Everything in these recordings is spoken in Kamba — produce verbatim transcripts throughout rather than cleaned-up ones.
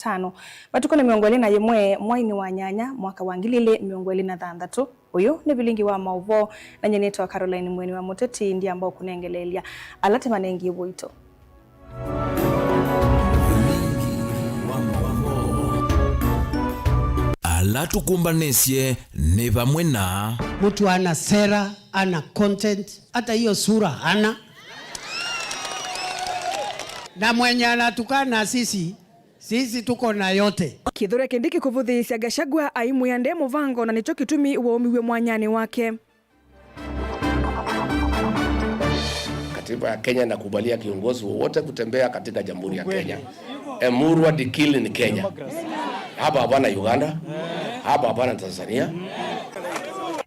tano. Matukũ nĩ mĩongo ĩlĩ na yĩmwe, mweinĩ wa nyanya, mwaka wa ngili ilĩ mĩongo ĩlĩ na thanthatũ. Ũyũ nĩ vilingi wa maũvoo, na nyie nĩtawa Caroline Mweni wa Mũteti, ndiamba ũkũnengeleelya ala tũmanengie ũito. Ala tũkũmbanĩsye nĩ vamwe na. Mtu ana sera, ana content, hata hiyo sura hana. Na mwenye anatukana sisi, sisi tuko na yote. Kithure Kindiki kũvũthĩĩsya Gachagua aimwĩa nde mũvango na nĩkyo kĩtumi waumiw'e mwanyanĩ wake. Katiba ya Kenya inakubalia kiongozi wowote kutembea katika Jamhuri ya Kenya. Emurua Dikili ni Kenya. Hapa hapana Uganda. Hapa hapana Tanzania.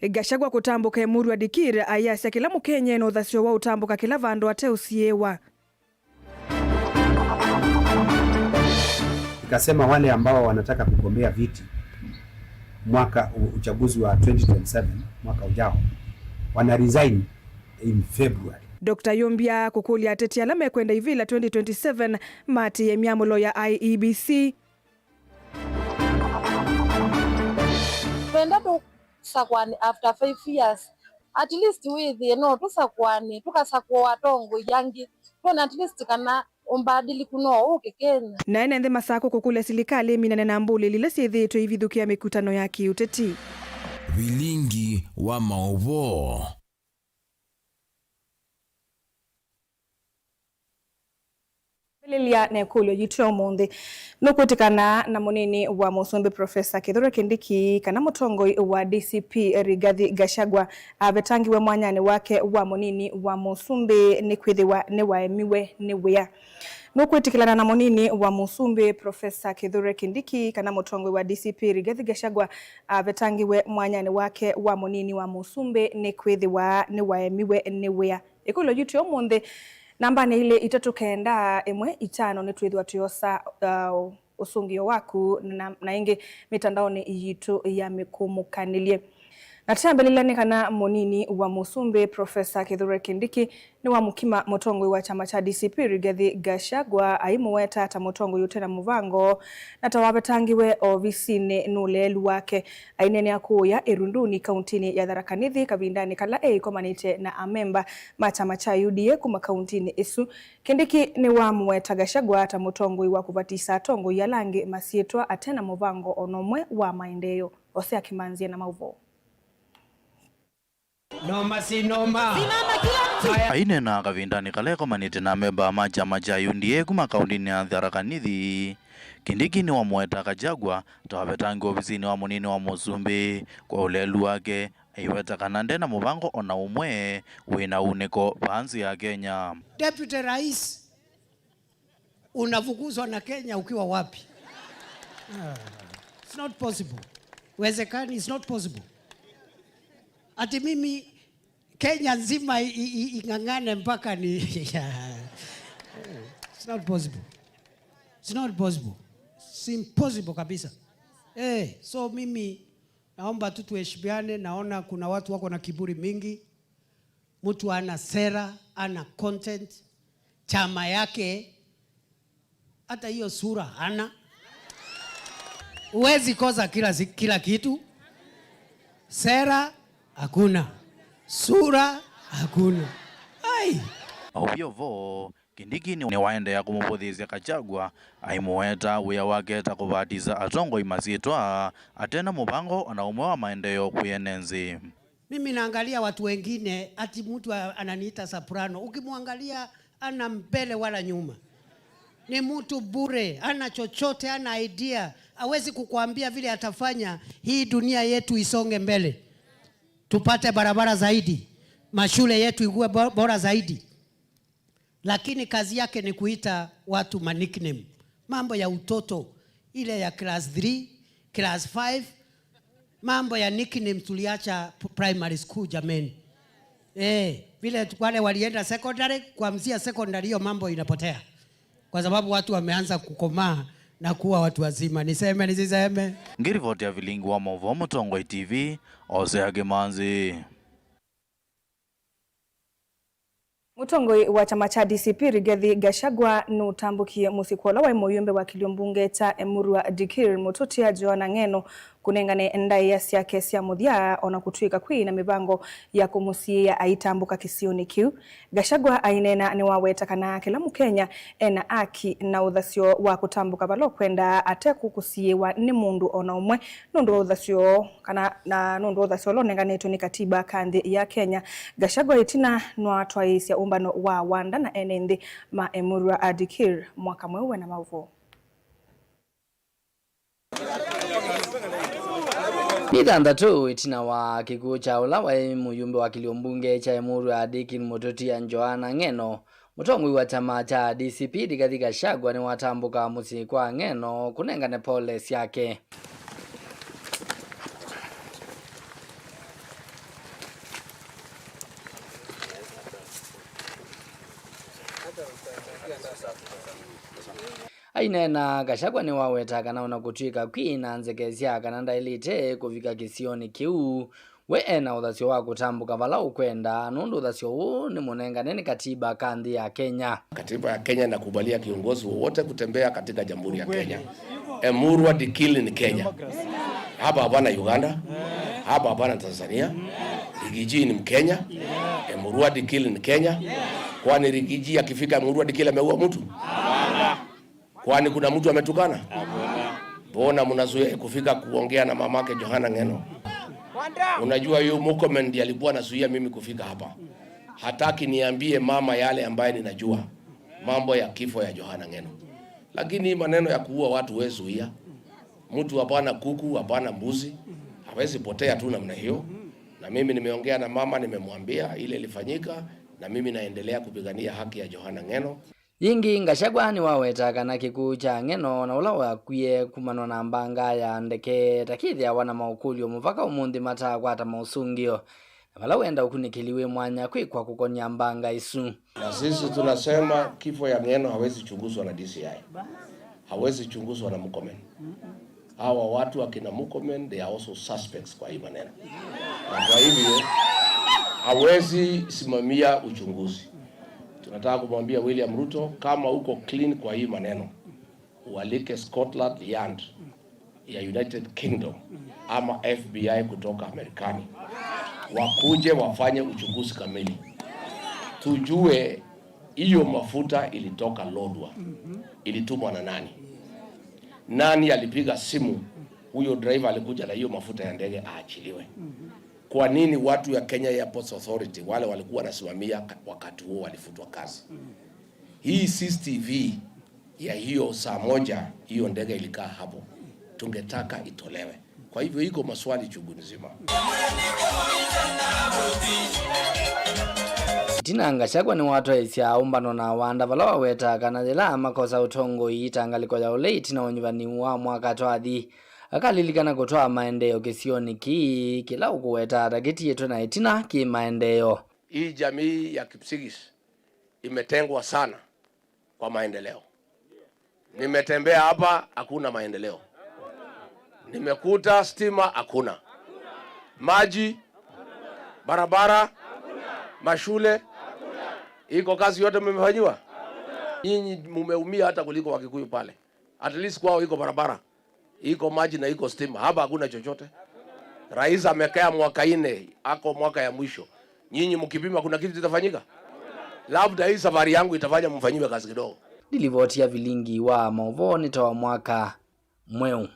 Gachagua kũtambũka Emurua Dikir ayasya kĩla Mũkenya ena ũthasyo wa ũtambũka kĩla vandũ ateũsiĩĩwa. Ikasema wale ambao wanataka kugombea viti mwaka u-, uchaguzi wa twenty twenty-seven, mwaka ujao, wana resign in February. Doctor Yumbia kũkũlya ateti ala mekwenda ivĩla twenty twenty-seven maatĩĩe myamũlo ya I E B C. Twenda tũsakũane after five years. At least wĩthĩe no tũsakũane, tũkasakũa atongoi angĩ. Twone at least kana ũmbadiliku no ũke Kenya. Na ene nthĩ Masakũ kũkũlya silikalĩ ĩminane na mbũlĩli ila syĩthĩĩtwe ivithũkĩa mĩkutano ya kĩũteti. Vilingi wa maũvoo. Mbĩlĩlya na ĩkũlyo yitũ ya ũmũnthĩ. Nũkwĩtĩkana na mũnini wa mũsumbĩ Profesa Kithure Kindiki kana mũtongoi wa D C P Rigathi Gachagua avetangiwe mwanyanĩ wake wa mũnini wa mũsumbĩ nĩ kwĩthĩwa nĩwaemiwe nĩ wĩa? Nũkwĩtĩkĩlana na mũnini wa mũsumbĩ Profesa Kithure Kindiki kana mũtongoi wa D C P Rigathi Gachagua avetangiwe mwanyanĩ wake wa mũnini wa mũsumbĩ nĩ kwĩthĩwa nĩwaemiwe nĩ wĩa? Ĩkũlyo yitũ ya ũmũnthĩ, nambanĩ ilĩ itatũ kenda ĩmwe itano, nĩtwĩthĩwa tũyosa, uh, ũsũngĩo waku na, na ĩngĩ mĩtandaonĩ yitũ ya mĩkũmũkanĩlye. Na twambĩlĩlya nĩ kana mũnini wa mũsumbĩ Profesa Kithure Kindiki nĩwamũkima mũtongoi wa kyama kya D C P Rigathi Gachagua aimũweta ta mũtongoi ũte na mũvango na ta wavetangiwe ovisinĩ nĩ ũleelu wake. Aineenea kũũya Ĩrunduni kauntinĩ ya Tharaka Nithi kavindanĩ kala eĩkomanĩte na amemba ma kyama kya U D A kuma kauntinĩ ĩsu. Kindiki nĩwamũweta Gachagua ta mũtongoi wa kũvatisa atongoi ala angĩ masyĩtwa ate na mũvango o na ũmwe wa maendeeo. Hosea Kimanzi ena maũvoo. Noma si noma. Simama kila mtu. Aineena kavindanĩ kala ekomanĩte na amemba ma kyama kya U D A kuma kauntinĩ ya Tharaka Nithi, Kindiki nĩwamũweta Gachagua ta wavetangiwe ovisinĩ wa mũnini wa mũsumbĩ kwa ũleelu wake, aiweta kana nde na mũvango o na ũmwe wĩ na unĩko vaa nzĩ ya Kenya. Deputy Rais, unafukuzwa na Kenya ukiwa wapi? Ah, it's not possible. Uwezekani, it's not possible. Ati mimi Kenya nzima i-, i-, i-, ing'ang'ane mpaka ni, yeah. It's not possible. It's not possible. It's impossible kabisa. Eh, so mimi naomba tu tuheshimiane, naona kuna watu wako na kiburi mingi. Mtu ana sera, ana content, chama yake, hata hiyo sura hana. Huwezi kosa kila si-, kila kitu. Sera hakuna. Sura hakuna. Ai! Auvyo vo, Kindiki nĩ, nĩwaendeea kũmũvũthĩĩsya Gachagua, aimũweta wĩa wake ta kũvatisa atongoi masyĩtwa, ate na mũvango o na ũmwe wa maendeeo kwĩ ene nzĩ. Mimi naangalia watu wengine, ati mtu a-, ananiita soprano. Ukimwangalia, ana mbele wala nyuma. Ni mtu bure, ana chochote, ana idea. Hawezi kukuambia vile atafanya hii dunia yetu isonge mbele. Tupate barabara zaidi. Mashule yetu ikuwe bo-, bora zaidi. Lakini kazi yake ni kuita watu ma nickname. Mambo ya utoto, ile ya class three, class five. Mambo ya nickname tuliacha p-, primary school jameni. Eh, vile tu-, wale walienda secondary, kuanzia secondary hiyo mambo inapotea. Kwa sababu watu wameanza kukomaa na kuwa watu wazima. Niseme, nisiseme? Ngiripoti ya vilingi wa maũvoo Mũtongoi T V, Hosea Kimanzi. Mũtongoi wa kyama kya D C P Rigathi Gachagua nũtambũkie mũsyĩ kwa ũla waĩ mũyũmbe wa kĩlio mbunge kya Emurua Dikir, Mũtũtia Joanna Ng'eno, kũnengane ndaĩa syake sya mũthya, o na kũtw'ĩka kwĩ na mĩvango ya kũmũsiĩĩa aitambũka kĩsionĩ kĩu. Gachagua aineena nĩwaweta kana kĩla Mũkenya ena aki na ũthasyo wa kũtambũka vala ũkwenda ate kũkũsiĩĩwa nĩ mũndũ o na ũmwe nũndũ wa ũthasyo kana, na nũndũ wa ũthasyo ũla ũnenganĩtwe nĩ katiba ka nthĩ ya Kenya. Gachagua ĩtina nĩwatwaĩĩsya ũmbano wa wanda na ene nthĩ ma Emurua Dikir mwaka mweũ. Wena maũvoo. Nĩ thanthatũ ĩtina wa kĩkw'ũ kya ũla waĩ mũyũmbe wa kĩlio mbunge kya Emurua Dikir, Mũtũtia Joanna Ng'eno, mũtongoi wa kyama kya D C P Rigathi Gachagua nĩwatambũka mũsyĩ kwa Ng'eno kũnengane pole syake. Aineena, Gachagua nĩwaweta kana o na kũtw'ĩka kwĩ na nzeke sya kana ndaĩlĩte kũvika kĩsionĩ kĩu, we e na ũthasyo wa kũtambũka vala ũkwenda, nũndũ ũthasyo ũũ nĩ mũnengane nĩ katiba ka nthĩ ya Kenya. Katiba ya Kenya inakubalia kiongozi wowote kutembea katika Jamhuri ya Kenya. Emurua Dikir ni Kenya. Hapa hapana Uganda. Hapa hapana Tanzania. Rigiji ni Mkenya. Emurua Dikir ni Kenya. Kwani Rigiji akifika Emurua Dikir ameua mtu? Kwani kuna mtu ametukana? Hakuna. Mbona mnazuia kufika kuongea na mamake Johana Ng'eno? Unajua, huyu Murkomen ndiye alikuwa anazuia mimi kufika hapa. Hataki niambie mama yale ambaye ninajua, mambo ya kifo ya Johana Ng'eno. Lakini hii maneno ya kuua watu huwezi zuia. Mtu hapana kuku, hapana mbuzi, hawezi potea tu namna hiyo. Na mimi nimeongea na mama, nimemwambia ile ilifanyika, na mimi naendelea kupigania haki ya Johana Ng'eno. Yĩngĩ, Gachagua nĩwaweta kana kĩkw'ũ kya Ng'eno na ũla wakwie kumanwa na mbanga ya ndeke ta kĩthĩawa na maũkũlyo mũvaka ũmũnthĩ mataakwata maũsũngĩo, na vala wenda ũkunĩkĩli wĩ mwanya kwĩkwa kũkonya mbanga ĩsu. Na sisi tunasema kifo ya Ng'eno hawezi chunguzwa na D C I. Hawezi chunguzwa na Murkomen. Hawa watu akina Murkomen, they are also suspects kwa hii maneno. Na kwa hivyo, hawezi simamia uchunguzi. Tunataka kumwambia William Ruto, kama uko clean kwa hii maneno, ualike Scotland Yard ya United Kingdom ama F B I kutoka Amerikani, wakuje wafanye uchunguzi kamili. Tujue hiyo mafuta ilitoka Lodwar, ilitumwa na nani? Nani alipiga simu huyo driver alikuja na hiyo mafuta ya ndege aachiliwe? Kwa nini watu ya Kenya Airports Authority, wale walikuwa wanasimamia ka-, wakati huo, walifutwa kazi? Hii C C T V ya hiyo saa moja hiyo ndege ilikaa hapo, tungetaka itolewe. Kwa hivyo iko maswali chungu nzima. Ĩtina, Gachagua nĩwatwaĩĩsya ũmbano na wanda vala wawetaa kana yĩla makosa ũtongoi, ĩtangalĩko ya ũlei ĩtina wa ũnyuvani wa mwaka twathi, akalilikana kũtwaa maendeeo kĩsionĩ kĩĩ kĩla ũkũwetaa ta kĩtiĩtwe na ĩtina kĩ maendeeo. Hii jamii ya Kipsigis imetengwa sana kwa maendeleo. Nimetembea hapa, hakuna maendeleo. Nimekuta stima, hakuna. Maji, barabara, mashule. Iko kazi yote mmefanyiwa? Nyinyi mumeumia hata kuliko Wakikuyu pale. At least kwao iko barabara, iko maji na iko stima. Hapa hakuna chochote. Rais amekaa mwaka nne, ako mwaka ya mwisho. Nyinyi mkipima, kuna kitu itafanyika? Labda hii safari yangu itafanya mfanyiwe kazi kidogo. Ndilivoti ya vilingi wa maũvoo nĩ ta wa mwaka mweũ.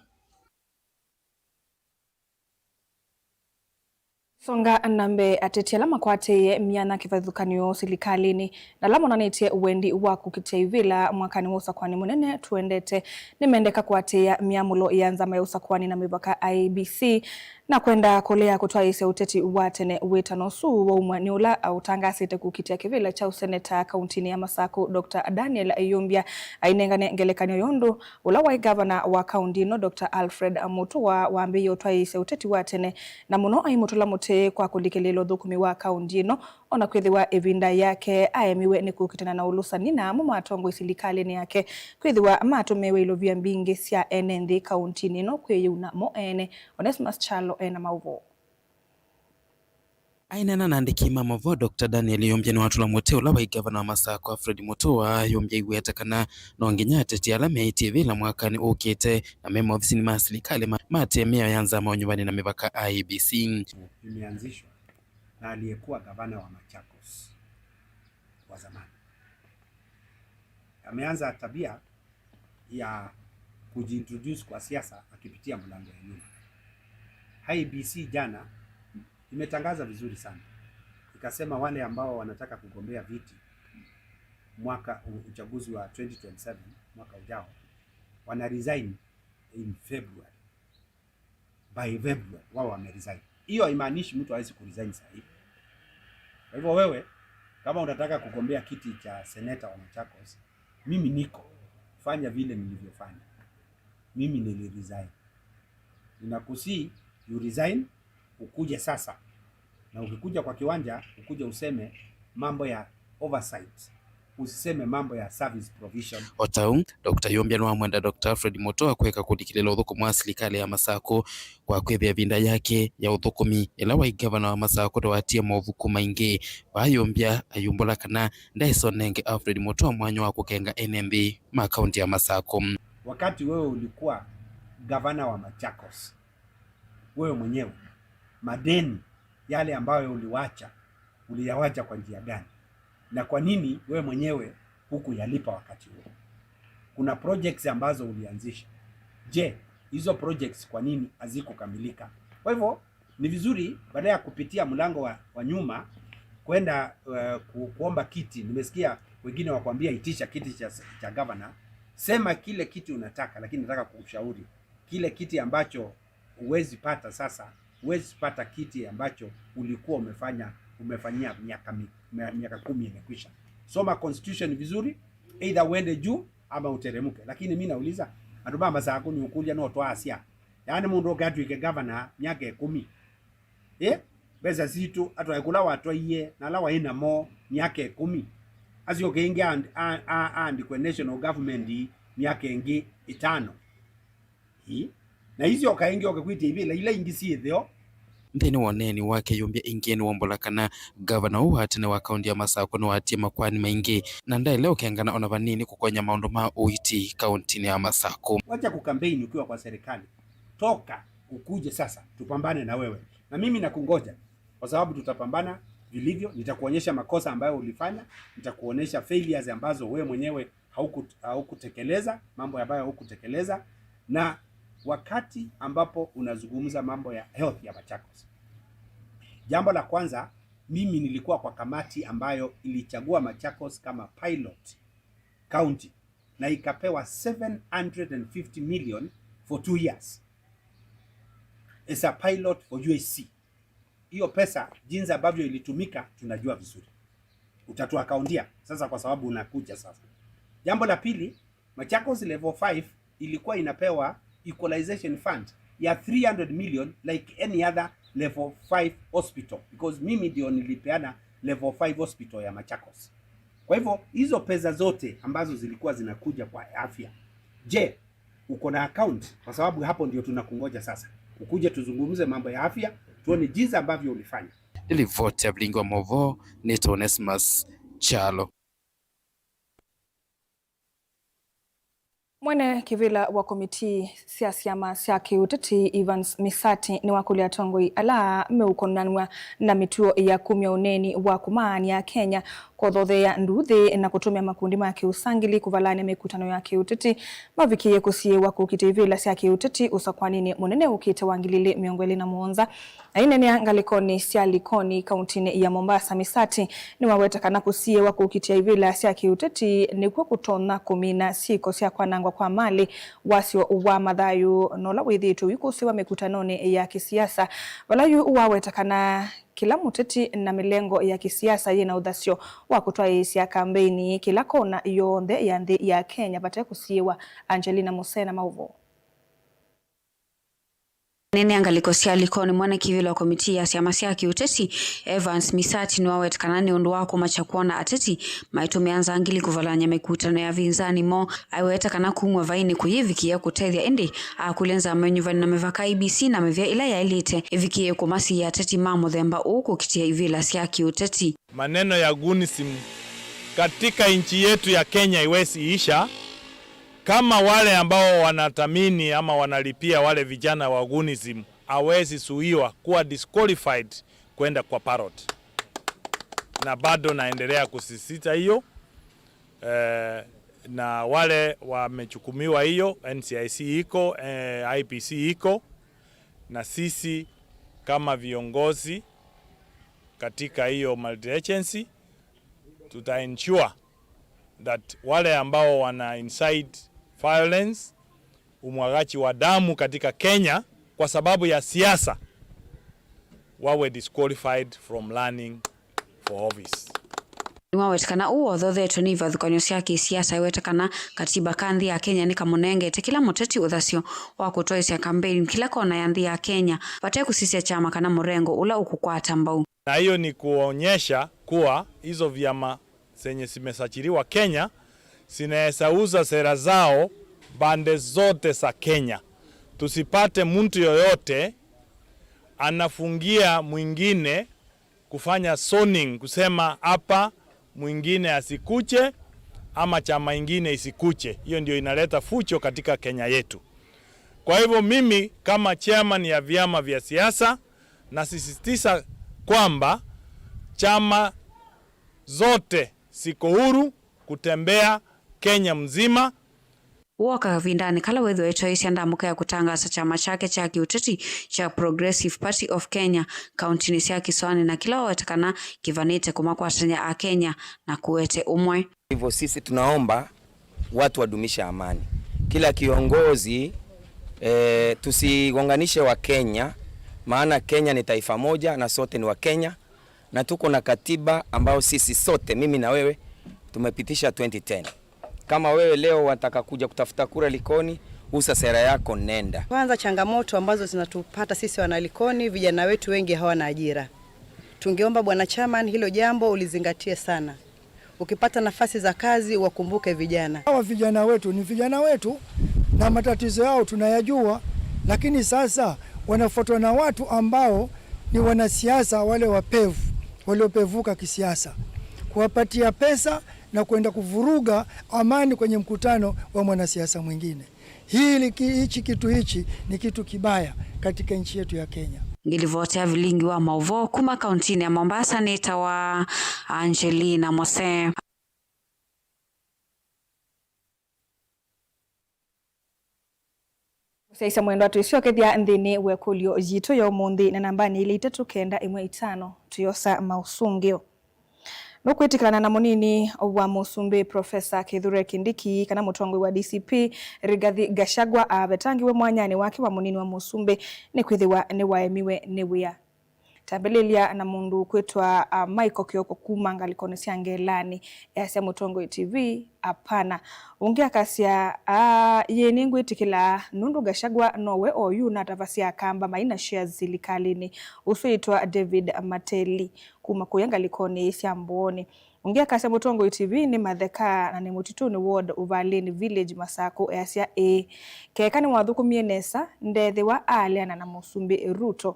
Songa na mbee, ateti ala makwatĩĩe myanya kĩvathũkany'o silikalĩnĩ na ala monanĩtye wendi wa kũkitĩa ivĩla mwakanĩ wa ũsakũani mũnene tũendete nĩmendeka kũatĩĩa myamũlo ya nzama ya ũsakũani na mĩvaka, I E B C, na kwenda kũlea kũtwaĩĩsya ũteti wa tene. Wĩtano ũsu waumw'a nĩ ũla ũtangaasĩte kũkitĩa kĩvĩla kya ũseneta kauntinĩ ya Masakũ, Doctor Daniel Iyumbia, ainengane ngelekany'o ya ũndũ ũla waĩ ngavana wa kaunti ĩno, Doctor Alfred Mutua, wambĩĩie ũtwaĩĩsya ũteti wa tene, na mũno aimũtũla mũtĩ kwa kũlikĩlĩĩla ũthũkũmi wa kaunti ĩno, o na kwĩthĩwa ĩvinda yake aemiwe nĩ kũkitana na ũlũsani na amwe ma atongoi silikalĩnĩ yake, kwĩthĩwa matũmĩĩwe ilovia mbingĩ sya ene nthĩ kauntinĩ ĩno kwĩyĩuna mo ene. Onesmus Kyalo ena maũvoo. Aineena na andĩki ma maũvoo, Doctor Daniel Yumbya nĩwatũla mũtĩ ũla waĩ ngavana wa Masako Alfred Mutua. Yumbya aiweta kana no nginya ateti ala meĩtye ĩvĩla mwakanĩ ũkĩte na me maovisinĩ ma silikalĩ ma-, matĩe mĩao ya nzama ũnyuvani na mĩvaka, I E B C. Imeanzishwa na aliyekuwa gavana wa Machakos wa zamani. Ameanza tabia ya kujiintroduce kwa siasa akipitia mlango ya nyuma. I E B C jana imetangaza vizuri sana, ikasema wale ambao wanataka kugombea viti mwaka u-, uchaguzi wa twenty twenty-seven, mwaka ujao, wana resign in February. By February wao wameresign. Hiyo haimaanishi mtu hawezi kuresign saa hii. Kwa hivyo wewe, kama unataka kugombea kiti cha seneta wa Machakos, mimi niko. Fanya vile nilivyofanya. Mimi niliresign. Ninakusihi you resign, ukuje sasa. Na ukikuja kwa kiwanja, ukuje useme mambo ya oversight. Usiseme mambo ya service provision. O ta ũu, Doctor Yumbya nĩwamwenda Doctor Alfred Mutua kwĩka kũlikĩlĩla ũthũkũmi wa silikalĩ ya Masako kwa kwĩthĩa ĩvinda yake ya ũthũkũmi ĩla waĩ ngavana wa Masako ndwatie maũvuku maingĩ. Vaa Yumbya ayumbũla kana ndaĩsa ũnenge Alfred Mutua mwanya wa kũkenga ene nthĩ ma kaunti ya Masako. Wakati wewe ulikuwa gavana wa Machakos, wewe mwenyewe, madeni yale ambayo uliwacha, uliyawacha kwa njia gani? Na kwa nini wewe mwenyewe hukuyalipa wakati huo? Kuna projects ambazo ulianzisha. Je, hizo projects kwa nini hazikukamilika? Kwa hivyo, ni vizuri baada ya kupitia mlango wa, wa nyuma kwenda, eh, ku-, kuomba kiti. Nimesikia wengine wakwambia, "Itisha kiti cha, cha gavana." Sema kile kiti unataka, lakini nataka kukushauri, kile kiti ambacho huwezi pata sasa, huwezi pata kiti ambacho ulikuwa umefanya, umefanyia miaka mi-, mia-, miaka kumi imekwisha. Soma constitution vizuri, either uende juu ama uteremke. Lakini mi nauliza, andũ ma Masako nĩũkũlya no twaasya? Yaani mũndũ oke atw'ĩke gavana myaka ĩkũmi? Ĩ? Mbesa sitũ atwae kũla watwaie na ala waĩ namo myaka ĩkũmi, asyoke ĩngĩ and-, a-, a-, aandĩkwe national government myaka ĩngĩ ĩtano? Ĩ? Na isyoka ĩngĩ oke kwĩtya ivĩla ila ingĩ syĩ ĩtheo. Nthĩnĩ wa ũneeni wake, Yumbya ĩngĩ nĩwaumbũla kana ngavana ũũ wa tene wa kaunti ya Masako nĩwatie makoani maingĩ na ndaĩle ũkengana ona vanini kũkonya maũndũ ma ũiiti kauntinĩ ya Masako. Wacha kukampeni ukiwa kwa serikali. Toka ukuje sasa, tupambane na wewe. Na mimi nakungoja, kwa sababu tutapambana vilivyo. Nitakuonyesha makosa ambayo ulifanya, nitakuonyesha failures ambazo wewe mwenyewe hauku-, haukutekeleza, mambo ambayo haukutekeleza. Na wakati ambapo unazungumza mambo ya health ya Machakos, jambo la kwanza, mimi nilikuwa kwa kamati ambayo ilichagua Machakos kama pilot county na ikapewa seven hundred and fifty million for two years as a pilot for U H C. Hiyo pesa jinsi ambavyo ilitumika tunajua vizuri. Utatuakauntia sasa kwa sababu unakuja sasa. Jambo la pili, Machakos level five ilikuwa inapewa equalization fund ya three hundred million like any other level five hospital, because mimi ndio nilipeana level five hospital ya Machakos. Kwa hivyo hizo pesa zote ambazo zilikuwa zinakuja kwa afya, je, uko na account? Kwa sababu hapo ndio tunakungoja sasa, ukuje tuzungumze mambo ya afya, tuone jinsi ambavyo ulifanya. Nĩ livoti ya Vilingi wa Maũvoo, nĩtwa Onesmus Kyalo. Mwene kĩvĩla wa komitii sya syama sya kĩũteti, Evans Misati, nĩwakũlya atongoi ala meũkonanw'a na mĩtuo ya kumya ũneeni wa kũmaany'a Akenya kũthotheea nduuthĩ na kũtũmĩa makundi ma kĩũsangili kũvalaany'a mĩkutano ya kĩũteti mavikĩĩe kũsiĩĩwa kũkitĩa ivĩla sya kĩũteti ũsakwaninĩ mũnene ũkĩte wa ngili ilĩ mĩongo ĩlĩ na mũonza. Aineenea ngalĩkonĩ sya Likoni, kauntinĩ ya Mombasa, Misati nĩwaweta kana kũsiĩĩwa kũkitĩa ivĩla sya kĩũteti nĩkw'o kũtonya kũmina syĩko sya kwanangwa kwa malĩ, wasyo wa mathayũ, na ũla wĩthĩĩtwe ũikũsĩĩwa mĩkutanonĩ ya kĩsiasa, vala yu waweta kana kĩla mũteti na mĩlengo ya kĩsiasa yĩna ũthasyo wa kũtwaĩĩsya kambeini kĩla kona yonthe ya nthĩ ya Kenya vate kũsiĩĩwa. Angelina Musena, maũvoo. Nene a ngalĩko sya Likoni, mwene kĩvĩla wa komitii ya syama sya kĩũteti, Evans Misati, nĩwaweta kana nĩ ũndũ wa kũmakya kwona ateti maitũmĩa nzangili kũvalany'a mĩkutano ya avinzani moo. Aiweta kana kumw'a vai nĩ kũyĩvikĩĩa kũtethya, ĩndĩ akũlya nzama ya ũnyuvani na mĩvaka, I E B C, na mĩvĩa ĩla yaĩlĩte ĩvikĩĩe kũmasiĩĩa ateti ma mũthemba ũũ kũkitĩa ivĩla sya kĩũteti. Maneno ya goonism katika nchi yetu ya Kenya haiwezi isha kama wale ambao wanatamini ama wanalipia wale vijana wa goonism hawezi zuiwa kuwa disqualified kwenda kwa parrot. Na bado naendelea kusisitiza hiyo, eh, na wale wamechukumiwa hiyo, N C I C iko, eh, I E B C iko, na sisi kama viongozi katika hiyo multi-agency, tuta ensure that wale ambao wana incite violence, umwagaji wa damu katika Kenya kwa sababu ya siasa, wawe disqualified from running for office. Nĩwaweta kana ũũ wathothetwe nĩ ivathũkany'o sya kĩsiasa. Aiweta kana katiba ka nthĩ ya Kenya nĩkamũnengete kĩla mũteti ũthasyo wa kũtwaĩsya kambeini kĩla kona ya nthĩ ya Kenya, vate kũsisya kyama kana mũrengo ũla ũkũkwata mbau. Na hiyo ni kuonyesha kuwa hizo vyama zenye zimesajiliwa Kenya zinaweza uza sera zao pande zote za Kenya. Tusipate mtu yoyote anafungia mwingine kufanya zoning, kusema hapa mwingine asikuche ama chama ingine isikuche. Hiyo ndio inaleta fujo katika Kenya yetu. Kwa hivyo mimi kama chairman ya vyama vya siasa nasisitiza kwamba chama zote ziko huru kutembea Kenya mzima. Wooka kavindanĩ kala wĩthĩwa ĩtwaĩsya ndambũka ya kũtangaasa kyama kyake kya kĩũteti kya Progressive Party of Kenya kauntinĩ sya Kĩsoanĩ, na kĩla waweta kana kĩvanĩte kũmakwatany'a Akenya na kũete ũmwe. Hivyo sisi tunaomba watu wadumishe amani. Kila kiongozi, eh, tusigonganishe wa Kenya, maana Kenya ni taifa moja na sote ni wa Kenya, na tuko na katiba ambayo sisi sote, mimi na wewe, tumepitisha twenty ten. Kama wewe leo wataka kuja kutafuta kura Likoni, uza sera yako, nenda. Kwanza, changamoto ambazo zinatupata sisi wana Likoni, vijana wetu wengi hawana ajira. Tungeomba Bwana Chairman, hilo jambo ulizingatie sana. Ukipata nafasi za kazi, wakumbuke vijana. Hawa vijana wetu ni vijana wetu, na matatizo yao tunayajua, lakini sasa wanafuatwa na watu ambao ni wanasiasa wale wapevu, waliopevuka kisiasa, kuwapatia pesa na kwenda kuvuruga amani kwenye mkutano wa mwanasiasa mwingine. Hili ki-, hichi kitu hichi ni kitu kibaya katika nchi yetu ya Kenya. Ngĩlivoti ya vilingi wa maũvoo kuma kauntinĩ ya Mombasa nĩtawa Angelina Mose. Mũsyaĩĩsya mwendwa, twĩsyokethya nthĩnĩ wa ĩkũlyo yitũ ya ũmũnthĩ na nambanĩ ilĩ itatũ kenda ĩmwe itano, tũyosa maũsũngĩo. Nũkwĩtĩkĩlana na mũnini wa mũsumbĩ Profesa Kithure Kindiki kana mũtongoi wa D C P Rigathi Gachagua avetangiwe mwanyanĩ wake wa mũnini wa mũsumbĩ nĩkwĩthĩwa nĩwaemiwe nĩ wĩa. Tambĩlĩlya na mũndũ ũkwĩtwa, ah, Michael Kioko kuma ngalĩkonĩ sya Ngelani easya Mũtongoi T V, "Hapana." Ũngĩ akasya, "Aa, yĩĩ nĩngwĩtĩkĩla, nũndũ Gachagua nowe oyu natavasya Akamba maina shares silikalĩnĩ, ũsu wĩtwa David Mateli kuma kũya ngalĩkonĩ sya Mbooni." Ũngĩ akasya Mũtongoi T V nĩ matheka na nĩ mũtitũnĩ ward Uvaleni Village Masakũ, easya, "Ĩĩ, keka nĩwathũkũmie nesa, ndethĩwa aaleana na mũsumbĩ Ruto."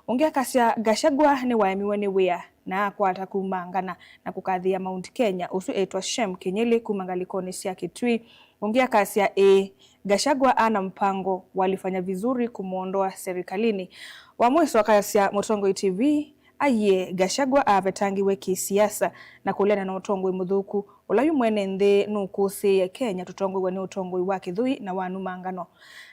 Ũngĩ akasya Gachagua nĩwaemiwe nĩ wĩa na akwata kumangana na kũkathĩĩa Mount Kenya, ũsu etwa Shem Kinyili kuma ngalĩkonĩ sya Kitui. Ũngĩ akasya, "Ĩĩ, Gachagua ana mpango, walifanya vizuri kumwondoa serikalini." Wa mwiso akasya Mũtongoi T V, aiee, Gachagua avetangiwe kĩsiasa na kũleana na ũtongoi mũthũku, ũla yu mwene nthĩ nũkũsĩĩe Kenya tũtongoew'a nĩ ũtongoi wa kĩthũi na wa numangano.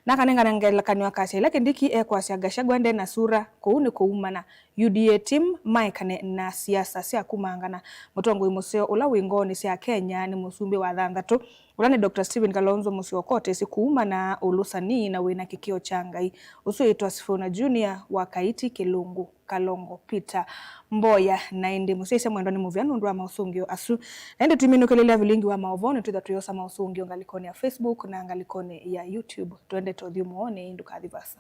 Na akanengana ngelekany'o akasya ĩla Kindiki ekwasya Gachagua nde na sura, kũu nĩ kũumana. U D A team maekane na siasa sya kumangana. Mũtongoi mũseo ũla wĩ ngoonĩ sya Kenya nĩ mũsumbĩ wa thanthatũ, ũla nĩ Doctor Stephen Kalonzo Musyoka ũtesĩ kuumana, ũlũsani na wĩna kĩkĩo kya Ngai, ũsu wĩtwa Sifuna Junior wa Kaiti Kĩlũngũ. Kalongo Peter Mboya. Na ĩndĩ mũsyaĩĩsya mwendwa nĩ mũvea nũndũ wa maũsũngĩo asu. Na ĩndĩ tũiminũkĩlĩlya vilingi wa maũvoo, nĩtwĩtha tũyosa maũsũngĩo ngalĩkonĩ ya Facebook na ngalĩkonĩ ya YouTube. Twendete ũthyũmũonĩ, ndũkathi vasa.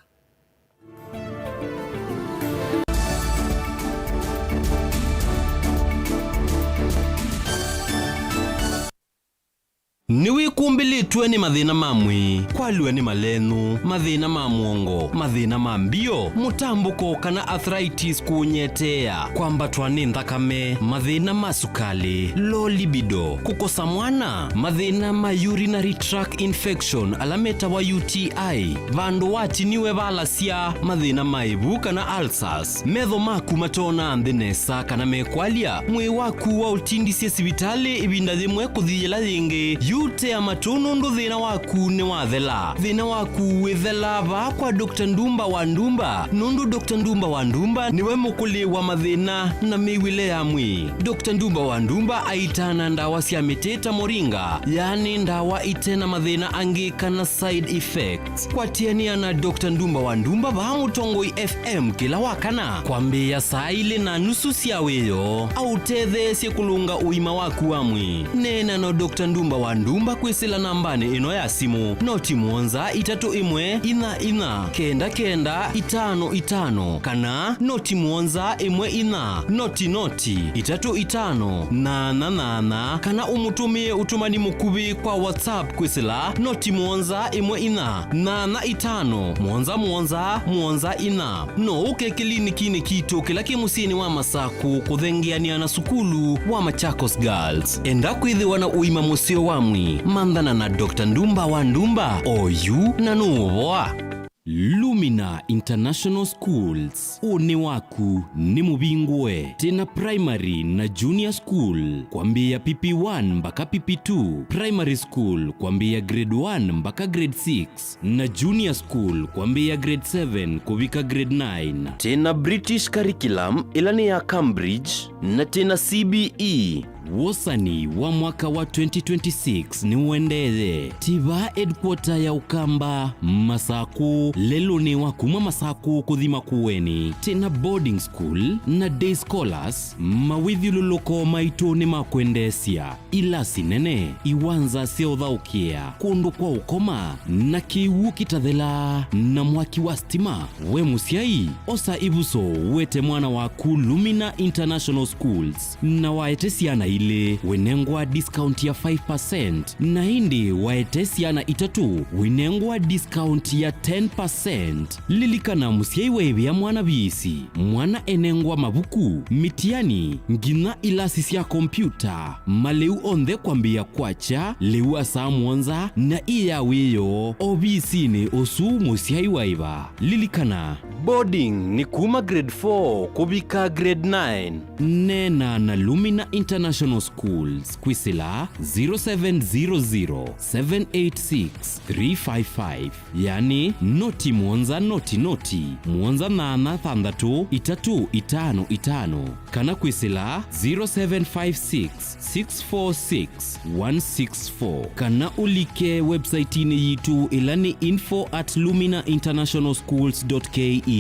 Nĩwĩkumbĩlĩtwe nĩ mathĩna ma mwĩĩ, kwalw'a nĩ malenũ, mathĩna ma mũongo, mathĩna ma mbio, mũtambũko kana arthritis kũũnyeteea, kwambatwa nĩ nthakame, mathĩna ma sukalĩ, low libido, kũkosa mwana, mathĩna ma urinary tract infection ala metawa U T I, vandũ watiniwe valasya, mathĩna ma ĩvu kana ulcers, metho maku matoonaa nthĩ nesa kana mekwalya, mwĩĩ waku waũtindisye sivitalĩ ĩvinda yĩmwe kũthi yĩla yĩngĩ, yu tea matũ nũndũ thĩna waku nĩwathela. Thĩna waku wĩthela vaa kwa Doctor Ndumba wa Ndumba, nũndũ Doctor Ndumba wa Ndumba nĩwe mũkũlĩ wa mathĩna na mĩw'ĩle ya mwĩĩ. Doctor Ndumba wa Ndumba aitaa na ndawa sya mĩtĩ ta moringa, yaani ndawa ite na mathĩna angĩ kana side effects. Kwatĩanĩa na Doctor Ndumba wa Ndumba vaa Mũtongoi F M kĩla wa kana kwambĩĩa saa ilĩ na nusu sya wĩoo, aũtetheesye kũlũnga ũima waku wa mwĩĩ. Neena na Doctor Ndumba wa Ndumba kwĩsĩla nambanĩ ĩno ya simũ, noti mũonza itatũ ĩmwe inya inya kenda kenda itano itano, kana noti mũonza ĩmwe inya noti noti itatũ itano nana nana, kana ũmũtũmĩe ũtũmani mũkuvĩ kwa WhatsApp kwĩsĩla noti mũonza ĩmwe inya nana itano mũonza mũonza mũonza inya. No ũke kĩlinikinĩ kitũ kĩla kĩ mũsyĩnĩ wa Masakũ kũthengeanĩa na sukulu wa Machakos Girls. Enda kwĩthĩwa na ũima mũseo wa mwĩĩ, manthana na Doctor Ndumba wa Ndumba oyu na nũũvoa. Lumina International Schools, ũnĩ waku nĩ mũvingũe. Twĩna primary na junior school kwambĩĩa P P one mpaka P P two, primary school kwambĩĩa grade one mpaka grade six, na junior school kwambĩĩa grade seven kũvika grade nine. Twĩna British curriculum ĩla nĩ ya Cambridge, na twĩna C B E. Wosani wa mwaka wa twenty twenty-six nĩũendeeye. Twĩ vaa headquarter ya Ũkamba, Masakũ, lelũnĩ wa kuma Masakũ kũthi Makueni. Twĩna boarding school na day scholars, mawĩthyũlũlũko maitũ nĩ ma kwendeesya. Ilasi nene, iwanza sya ũthaũkĩa, kũndũ kwa ũkoma, na kĩw'ũ kĩtathelaa, na mwaki wa stima. We mũsyai, osa ĩvuso wete mwana waku Lumina International Schools, na waete syana ilĩ, wĩnengwa discount ya five percent, na ĩndĩ waete syana itatũ, wĩnengwa discount ya ten percent. Lilikana, mũsyai waĩvĩa mwana viisi, mwana enengwa mavuku, mĩtiani, nginya ilasi sya kompyuta, malĩu onthe kwambĩĩa kwakya lĩu wa saa mũonza na ĩ ya wĩoo ovisinĩ ũsu mũsyai waĩva. Lilikana, boarding nĩ kuma grade four kũvika grade nine. Neena na Lumina International Schools kwĩsĩla zero seven zero zero, seven eight six, three five five, yani noti mũonza noti noti, mũonza nana thanthatũ, itatũ itano itano, kana kwĩsĩla zero seven five six, six four six, one six four, kana ũlike website-inĩ yitũ ĩla nĩ info at lumina international schools dot K E.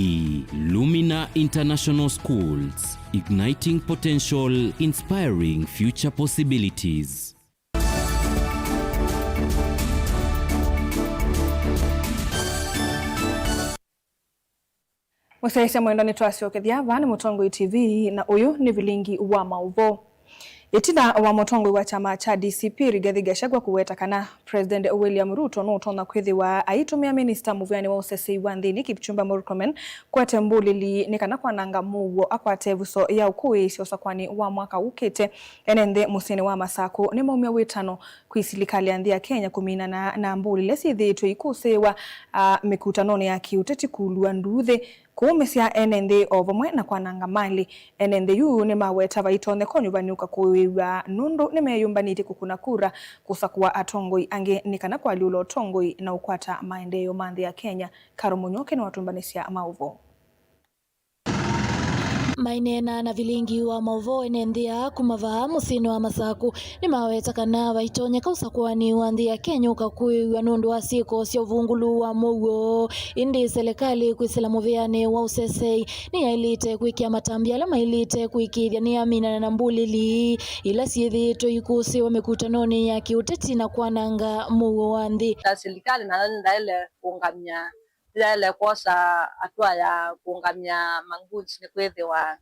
Lumina International Schools, igniting potential, inspiring future possibilities. Mũsyaĩĩsya mwendwa, nĩtwasyokethya. Vaa nĩ Mũtongoi T V, na ũyũ nĩ vilingi wa maũvoo. Ĩtina wa mũtongoi wa kyama kya D C P, Rigathi Gachagua, kũweta kana President William Ruto nũtonya kwĩthĩwa aitũmĩa minista mũvĩanĩ wa ũseseĩ wa nthĩnĩ, Kipchumba Murkomen, kũete mbũlĩli nĩ kana kwananga mũuo, akwate ĩvuso ya ũkũĩĩsya ũsakũanĩ wa mwaka ũkĩte, ene nthĩ mũsyĩnĩ wa Masakũ nĩmaumya wĩtano kwĩ silikalĩ ya nthĩ ya Kenya kũminana na mbũlĩ ila syĩthĩĩtwe ikũsĩĩwa, a, mĩkutanonĩ ya kĩũteti, kũlua nduuthĩ, kũũmĩsya ene nthĩ o vamwe na kwananga malĩ. Ene nthĩ yu nĩmaweta vaitonyeka ũnyuvani ũkakũĩw'a nũndũ nĩmeyũmbanĩtye kũkũna kura kũsakũa atongoi angĩ nĩ kana kũalyũla ũtongoi na ũkwata maendeeo ma nthĩ ya Kenya. Karo Mũnyoke nĩwatũmbanĩsya maũvoo. Maineena na vilingi wa maũvoo ene nthĩ aa kuma vaa mũsyĩnĩ wa Masakũ, nĩmaweta kana vaitonyeka ũsakũanĩ wa nthĩ ya Kenya ũkakũĩw'a nũndũ wa syĩko sya ũvungũlu wa mũuo. Ĩndĩ selekalĩ kwĩsĩla mũvĩanĩ wa ũseseĩ nĩyaĩlĩte kwĩkĩa matambya ala maĩlĩte kũĩkĩĩthya nĩyaminana na mbũlĩli ila syĩthĩĩtwe ikũsĩĩwa mĩkutanonĩ ya kĩũteti na kwananga mũuo wa nthĩ. Ta silikalĩ, nayo nĩndaĩle kũũngamya Yaĩle kwosa hatua ya kũũngamya magoons, nĩkwĩthĩwa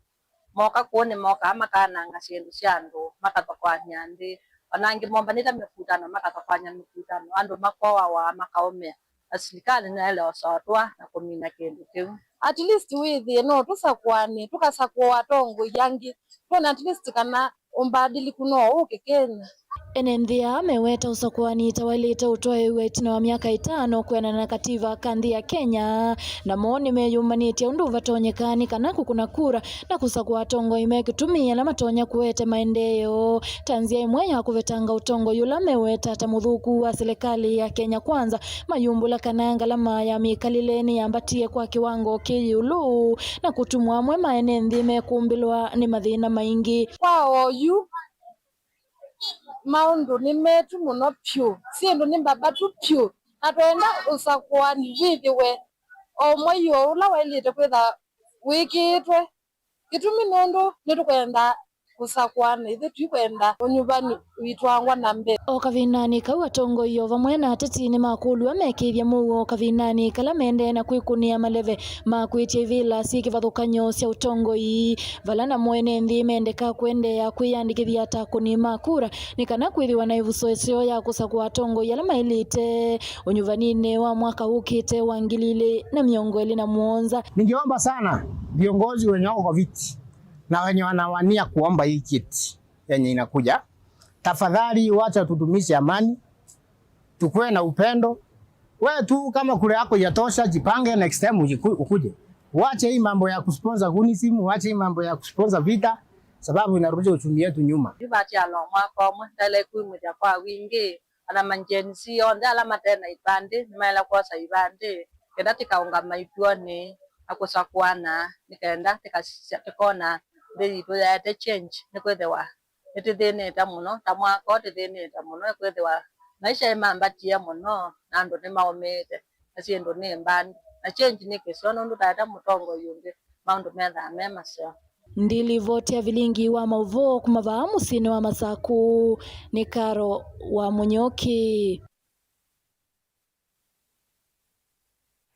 moka kũu nĩmokaa makananga syĩndũ sya andũ, makathokoany'a nthĩ. Ona angĩ mombanĩte mĩkutano, makathokoany'a mĩkutano, andũ makoawa, makaũmĩa. Na silikalĩ nĩyaĩle ũsotwa na kũmina kĩndũ kĩu. At least wĩthĩe no tũsakũane, tũkasakũa atongoi angĩ, twone at least kana ũmbadiliku no ũke Kenya. Ene nthĩ aa meweta ũsakũani ta waĩlĩte ũtwaĩĩw'a ĩtina wa myaka ĩtano kwĩanana na kativa ka nthĩ ya Kenya, namo nĩmeyũmbanĩtye ũndũ ũvatonyeka nĩ kana kũkũna kura na kũsakũa atongoi me kĩtumi ala matonya kũete maendeeo ta nzĩa ĩmwe ya kũvetanga ũtongoi ũla meweta ta mũthũku wa silikalĩ ya Kenya Kwanza, mayumbũla kana ngalama ya mĩkalĩle nĩyambatie kwa kĩwango kĩ ĩũlũ na kũtumwa amwe ma ene nthĩ mekũmbĩlwa nĩ mathĩna maingĩ. Kwa oyu, maũndũ nĩ metu mũno pyũ, syĩndũ nĩ mbavatu pyũ, na twenda ũsakũani wĩthĩwe o mwei o ũla waĩlĩte kwĩtha wĩkĩĩtwe. Kĩtumi nũndũ nĩtũkwenda kũsakũana, ithyĩ tũikwenda ũnyuvani ũitwangwa na mbee. O kavindanĩ kau, atongoi o vamwe na ateti nĩmakũlw'a mekĩĩthye mũuo kavindanĩ kala mendee na kwĩkũnĩa maleve ma kwĩtya ivĩla syĩ kĩvathũkany'o sya ũtongoi, vala namo ene nthĩ mendeka kũendeea kwĩyandĩkĩthya ta akũni ma kura nĩ kana kwĩthĩwa na ĩvuso ĩseo ya kũsakũa atongoi ala maĩlĩte ũnyuvaninĩ wa mwaka ũkĩte wa ngili ilĩ na mĩongo ĩlĩ na mũonza. Ningeomba sana viongozi wenye wako kwa viti na wenye wanawania kuomba hii kiti yenye inakuja, tafadhali wacha tudumishe amani, tukue na upendo. Wewe tu kama kura yako ijatosha, jipange next time ujiku-, ukuje. Wache hii mambo ya kusponsor gunisim, wache hii mambo ya kusponsor vita, sababu inarudisha uchumi yetu nyuma. Yu vatiala o mwaka ũmwe, ndaĩle kwĩmĩthya kwa wingĩ. Ana ma Gen Z onthe ala mate na ivandĩ nĩmaĩle kwosa ivandĩ, kenda tĩkaũngama ituonĩ na kũsakũana, nĩ kenda tĩkasisya, tĩkona nthĩ yitũ yaete change, nĩkwĩthĩwa nĩtĩthĩnĩte mũno, ta mwaka ũũ tĩthĩnĩte mũno, nĩkwĩthĩwa maisha nĩmambatie mũno, na andũ nĩmaũmĩĩte, na syĩndũ nĩ mbandi, na change nĩ kĩseo, nũndũ taete mũtongoi ũngĩ, maũndũ methaa me maseo. Ndilivoti ya vilingi wa maũvoo kuma vaa mũsyĩnĩ wa Masakũ nĩ Karo wa Mũnyũki.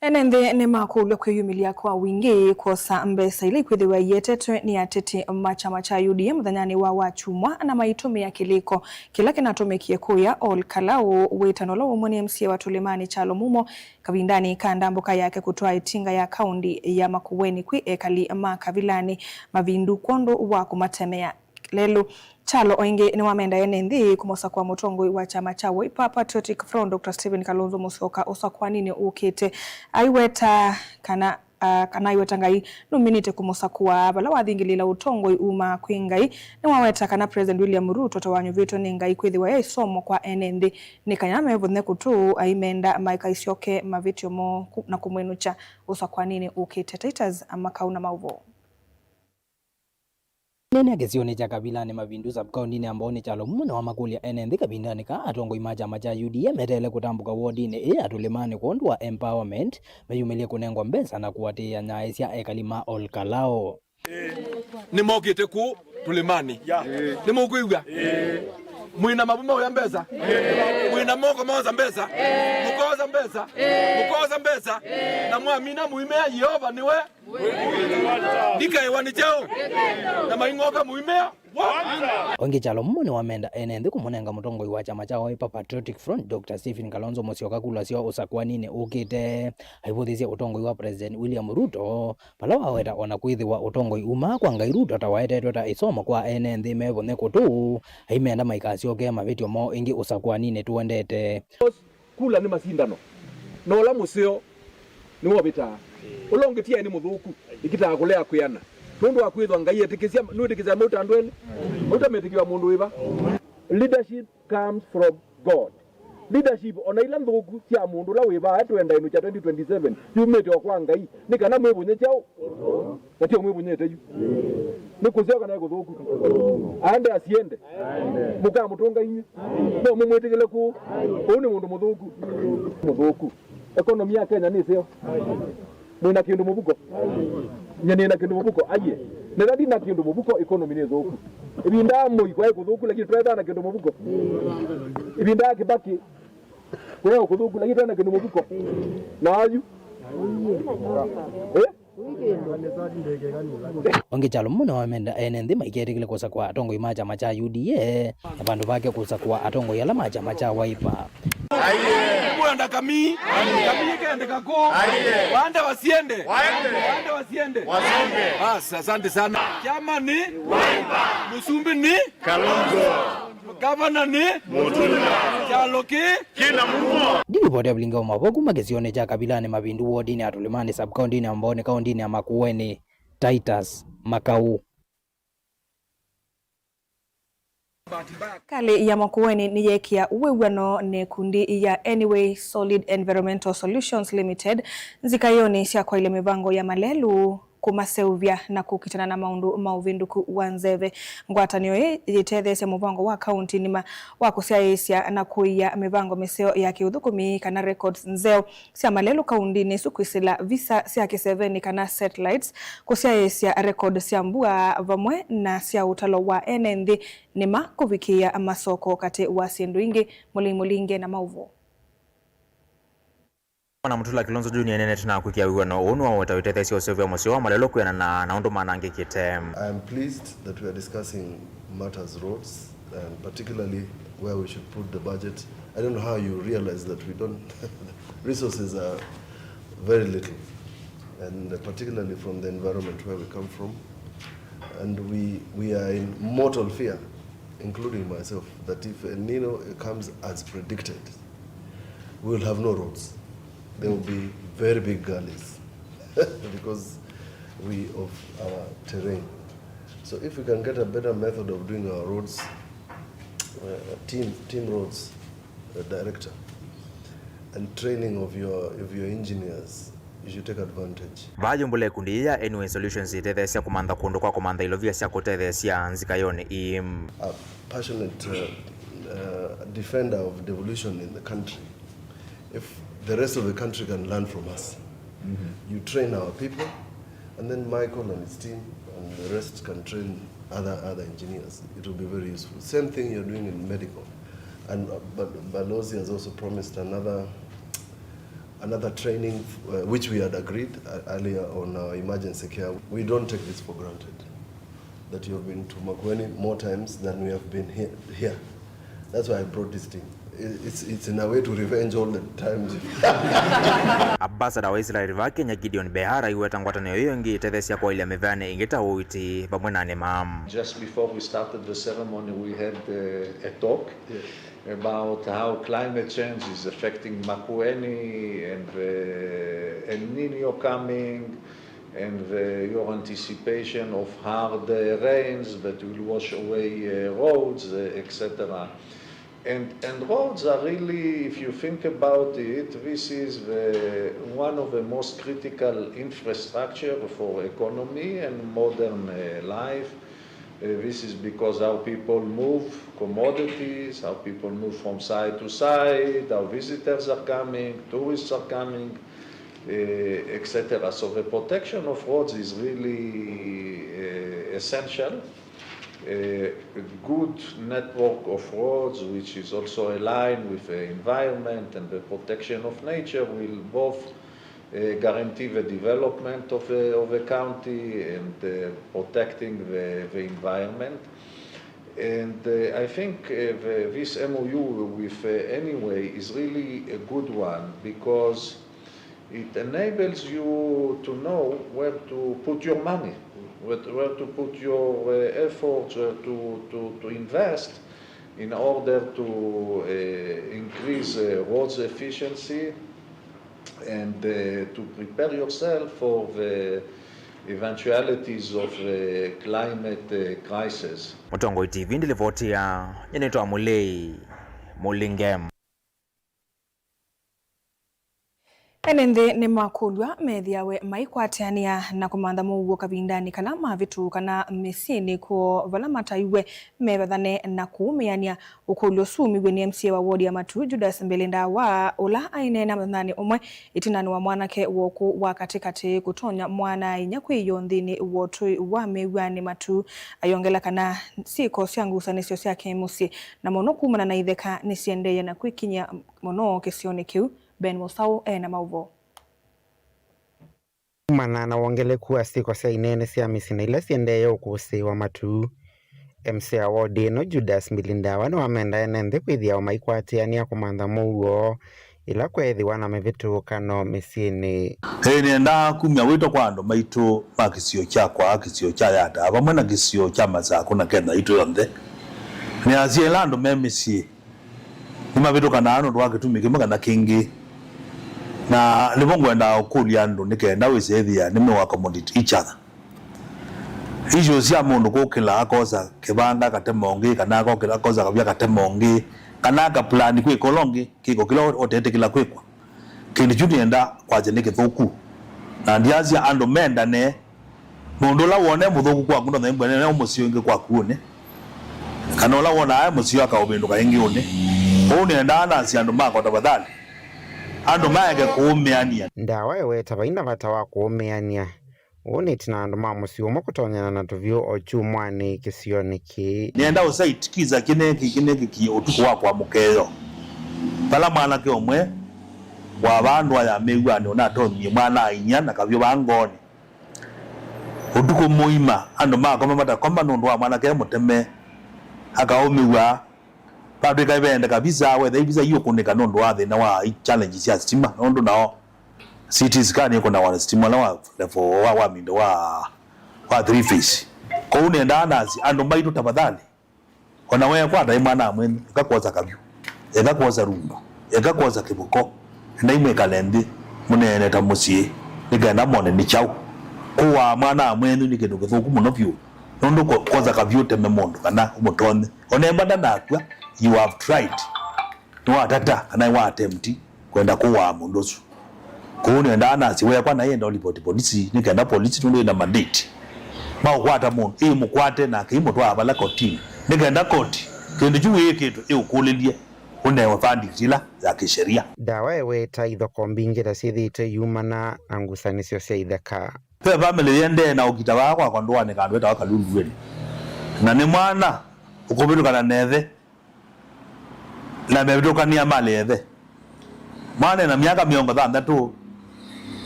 Ene nthĩ nĩmakũlw'a kwĩyumĩlya kwa wingĩ kwosa mbesa ila ikwĩthĩwa iyetetwe nĩ ateti ma kyama kya U D A mũthenyanĩ wa Wakyumwa, na maitũmĩa kĩlĩko kĩla kĩnatũmĩkie kũya Ol Kalou, wĩtano ũla waumw'a nĩ M C A wa Tũlĩmanĩ Kyalo Mumo kavindanĩ ka ndambũka yake kũtwaa ĩtinga ya kaũndi ya Makueni kwĩ ekali ma kavilanĩ Mavindu kwondũ wa kũmatemea lelũ. Kyalo o ĩngĩ nĩwamenda ene nthĩ kũmũsakũa mũtongoi wa kyama kya Wiper Patriotic Front, Doctor Stephen Kalonzo Musyoka, ũsakũaninĩ ũkĩte. Aiweta kana, ah, kana aiweta Ngai nũminĩte kũmũsakũa vala wathingĩlĩĩla ũtongoi umaa kwĩ Ngai. Nĩwaweta kana President William Ruto ta wanyuvĩtwe nĩ Ngai kwĩthĩwa e ĩsomo kwa ene nthĩ, nĩ kana mevũnye kũtũ aimenda maikaisyoke mavĩtyo moo ku-, na kũmwĩnũkya ũsakũaninĩ ũkĩte. Titus Makau na maũvoo. Aneenea kĩsionĩ kya Kavilanĩ Mavindu sub-kaũntinĩ ya Mbooni Kyalo Mumo nĩwamakũlya ene nthĩ kavindanĩ kaa atongoi ma kyama kya U D A meteele kũtambũka wodinĩ ĩĩ ya Tũlĩmanĩ kwondũ wa empowerment, meyumĩlye kũnengwa mbesa na kũatĩĩa nyaĩ sya ekali ma Ol Kalou. Nĩmokĩte kũũ Tũlĩmanĩ. Nĩmũkwĩw'a? Mwĩ na mavu ma ũya mbesa? Mwĩ na moko maosa mbesa? Mũkosa mbesa? Mũkosa mbesa? Na mwamina mũimea Yeova nĩwe ndikaĩwa nĩ kyaũ, na maing'oka mũimea. O ĩngĩ Kyalo Mumo nĩwamenda ene nthĩ kũmũnenga mũtongoi wa kyama kya Wiper Patriotic Front, Doctor Stephen Kalonzo Musyoka, kula syoo ũsakũaninĩ ũkĩte. Aivũthĩsye ũtongoi wa President William Ruto, vala waweta o na kwĩthĩwa ũtongoi umaa kwa Ngai, Ruto ta waetetwe ta ĩsomo kwa ene nthĩ mevũnye kũtũ, aimenda maikasyoke mavĩtyo moo ĩngĩ ũsakũaninĩ tũendete. Kula nĩ masindano, na ũla mũseo nĩwovĩtaa. Ũla ũngĩ ti aĩ nĩ mũthũku, ĩkitaa kũlea kwĩana. Nũndũ wa kwĩthwa Ngai etĩkĩsya, nĩwĩtĩkĩsya mauta andũ elĩ? Mauta metĩkĩwa mũndũ wĩva? Leadership comes from God. Leadership, ona ila nthũku sya mũndũ ũla wĩva, aĩ tũenda ĩnũkya twenty twenty-seven, yumĩte o kwa Ngai, nĩ kana mwĩvũnye kyaũ? Na tio mwĩvũnyĩte yu. Nĩ kũseo kana nĩ kũthũku? Aende asiende. Mũkamũtũnga inyw'ĩ. No mũmwĩtĩkĩle kũũ? Ũũ nĩ mũndũ mũthũku. Mũthũku. Economy ya Kenya nĩ ĩseo. Mwĩ na kĩndũ mũvuko? Nye nĩ na kĩndũ mũvuko. Aiye. Nĩla ndi na kĩndũ mũvuko, economy nĩ thũku. Ĩvinda ya Moi kwaĩ kũthũku, lakini twaĩvaa na kĩndũ mũvuko. Ĩvinda ya Kibaki kwaĩ o kũthũku, lakini twaĩ na kĩndũ mũvuko. Na ayu Ĩĩ? Ũngĩ kyalo mũno wamenda ene nthĩ maiketĩkĩle kũsakũa atongoi ma kyama kya U D A na vandũ vake kũsakũa atongoi ala ma kyama kya Wiper. Mwenda kami, kami kende kako. Waende wasiende. Waende wasiende. Wasonge. Basi, asante sana. Kyama ni Wiper. Mũsumbĩ ni Kalonzo. Gavana ni Mutula. Kyalo ki kina mumo. Ndilivoti ya vilinga wa mavoko kuma kĩsionĩ kya Kabilani Mavindu wodinĩ ya Tulimani sub-kauntinĩ ya Mbooni kauntinĩ ya Makueni, Titus Makau. Kalĩ ya Makueni nĩyeekĩa wĩw'ano na ĩkundi ya Anyway Solid Environmental Solutions Limited nzikayonĩ sya kwaĩlya mĩvango ya malelũ, kũmaseũvya na kũkitana na maũndũ ma ũvĩndũku wa nzeve. Ngwatanĩo ĩĩ yĩtetheesya mũvango wa kaunti nima wa kũsyaĩĩsya na kũia mĩvango mĩseo ya kĩũthũkũmi kana records nzeo sya malelũ kauntinĩ ĩsu, kwĩsĩla visa sya kĩsevenĩ kana satellites, kũsyaĩĩsya record sya mbua vamwe na sya ũtalo wa ene nthĩ nĩma kũvikĩĩa masoko, katĩ wa syĩndũ ingĩ. Mũlei Mũlinge na maũvoo. Bwana Mutula Kilonzo Junior nĩneenete na kwĩkĩa wĩw'ano ũũ nĩwaweta wĩtetheesya ũseũvya mũseo wa malelũ kwĩanana na ũndũ manangĩkĩte. I am pleased that we are discussing matters roads, and particularly where we should put the budget. I don't know how you realize that we don't, resources are very little, and particularly from the environment where we come from. And we, we are in mortal fear, including myself, that if El Nino comes as predicted, we will have no roads. There will be very big gullies because we of our terrain. So if we can get a better method of doing our roads, uh, team, team roads, uh, director, and training of your, of your engineers, you should take advantage. Vaa yumbũla ĩkundi yĩĩ ya Anyway Solutions ĩtetheesya kũmantha kũndũ kwa kũmantha ilovia sya kũtetheesya nzikayonĩ ii. A passionate, uh, uh, defender of devolution in the country. If the rest of the country can learn from us, you train our people, and then Michael and his team and the rest can train other, other engineers. It will be very useful. Same thing you're doing in medical. And, uh, Bal-, Balozi has also promised another, another training, uh, which we had agreed, uh, earlier on our emergency care. We don't take this for granted, that you have been to Makueni more times than we have been here, here. That's why I brought this team. I-, it's, it's in a way to revenge all the times. Ambassador wa Israel va Kenya Gideon Behar aiweta ngwatanĩo ĩyo ĩngĩ ĩtetheesya kwaĩlya mĩveanĩ ĩngĩ ta ũiiti vamwe na nĩma. Just before we started the ceremony, we had, uh, a talk about how climate change is affecting Makueni and the El Nino coming, and the, your anticipation of hard, uh, rains that will wash away, uh, roads, uh, et cetera. And, and roads are really, if you think about it, this is the, one of the most critical infrastructure for economy and modern, uh, life. Uh, this is because how people move commodities, how people move from side to side, how visitors are coming, tourists are coming, uh, et cetera. So the protection of roads is really, uh, essential. A good network of roads, which is also aligned with the environment and the protection of nature, will both, uh, guarantee the development of the, of the county and, uh, protecting the, the environment. And, uh, I think, uh, the, this M O U with, uh, Anyway is really a good one because it enables you to know where to put your money, where, where to put your, uh, efforts, where to, to, to invest in order to, uh, increase, uh, roads efficiency and, uh, to prepare yourself for the eventualities of the climate, uh, crisis. Mũtongoi T V ndĩlivoti ya, nĩnĩtwa Mũlei Mũlinge. Ene nthĩ nĩmakũlw'a methĩawe maikwatĩanĩa na kũmantha mũuo kavindanĩ kala mavĩtũũka na mĩsyĩnĩ kwoo vala mataiwe mevathane na kũũmĩanĩa. Ũkũlyo ũsu umiw'e nĩ M C A wa wodi ya Matuu, Judas Mbele Ndawa, ũla aineena mũthenyanĩ ũmwe ĩtinanĩ wa mwanake wa ũkũũ wa katĩkatĩ kũtonya mwana-a-inyia kwĩyoo nthĩnĩ wa ũtũi wa mĩw'anĩ Matuu, ayongela kana syĩko sya ngusanĩsyo sya kĩ-mũsyĩ na mũno kumana na itheka nĩsiendeeye na kwĩkiny'a mũno kĩsionĩ kĩu. Ben Mũsaũ e na maũvoo. Kumana na wongeleku wa syĩko sya inene sya mĩsyĩ na ila siendee ũkũsĩĩwa matu, M C A wa wodi ĩno, Judas Mbili Ndawa, nĩwamenda ene nthĩ kwĩthĩawa maikwatĩanĩa kũmantha mũuo ĩla kweethĩwa na mĩvĩtũkano mĩsyĩnĩ. Ĩĩ, nĩendaa kumya wĩto kwa andũ maitũ ma kĩsio kyakwa, kĩsio kya Yata, vamwe na kĩsio kya Masakũ na Kenya itũ yonthe. Nĩasya ĩla andũ me mĩsyĩ nĩmavĩtũkanaa nũndũ wa kĩtumi kĩmwe kana kĩngĩ, na nĩvo ngwendaa ũkũlya andũ nĩ kenda wĩsethĩa nĩmĩũ accommodate each other. Issues sya mũndũ kũkĩla akosa kĩvanga akatema ũngĩ, kana akokĩla akosa kavia akatema ũngĩ, kana akaplan kwĩka ũla ũngĩ kĩko kĩla ũtetĩkĩla kwĩkwa. Kĩndũ kyu nĩenda kwasya nĩ kĩthũku, na ndyasya andũ mendane. Mũndũ ũla wone mũthũku kwaku ndonya imbwene ne mũsyĩ ũngĩ kwaku ũnĩ, kana ũla wonaa e mũseo akaũvĩndũka ĩngĩ ũnĩ. Ũu nĩendaa nasya andũ makwa, tafadhali, andũ maeke kũũmĩanĩa. Ndawa eweta vaina vata wa kũũmĩanĩa. Ũũ nĩ ĩtina andũ ma mũsyĩ ũmwe kũtonyana na tũvyũ o kyumwanĩ kĩsionĩ kĩĩ. Nĩenda ũsaitikiza kĩneki kĩneki ki ũtukũ wakwa mũkeo, vala mwanake ũmwe wa vandũ aya mĩw'anĩ ũnatonyie mwana-a-inyia na kavyũ va ngoonĩ. Ũtukũ mũima andũ makoma matakoma nũndũ wa mwanake mũteme akaũmĩw'a. Vatw'ĩka ivende kavisa, wetha ivisa iũkũnĩka nũndũ wa thĩna wa i challenge sya sitima, nũndũ nao C T scan ĩkũnawa na sitima ũla wa level wa, wa mindo wa, wa three phase. Kwoou nĩendaa nasi andũ maitũ, tafadhali, ona weekwata ĩ mwana-a-mwenyu, eka kwosa kavyũ, eka kwosa rundu, eka kwosa kĩvuko, endai mwĩkale nthĩ mũneene ta mũsyĩ nĩ kenda mone nĩ kyaũ. Kũaa mwana-a-mwenyu nĩ kĩndũ kĩthũku mũno vyũ, nũndũ kwo-, kwosa kavyũ ũteme mũndũ kana ũmũtonye. Ona emba ndanakw'a, you have tried. Nĩwatata kana nĩwa attempt kwenda kũaa mũndũ ũsu. Kwoou nĩendaa nasi weekwa naĩ enda ũlipoti polisi nĩ kenda polisi nũndũ ĩna mandate maũkwata mũndũ ĩmũkwate nake ĩmũtwaa vala kotinĩ nĩ kenda koti kĩndũ kyu wĩĩkĩtwe ĩũkũlĩlye ũnewe verdict ĩla ya kĩsheria. Ndawa eweta ithoko mbingĩ ta syĩthĩĩtwe iumana na ngusanĩsyo sya itheka. Ve vamĩlĩ yĩendee na ũkita vaa kwakwa ndũanĩ kandũ etawa Kalundueni, na nĩ mwana ũkũvĩtũkana na ĩthe na mevĩtũkanĩa malĩ ya ĩthe. Mwana ena myaka mĩongo thanthatũ,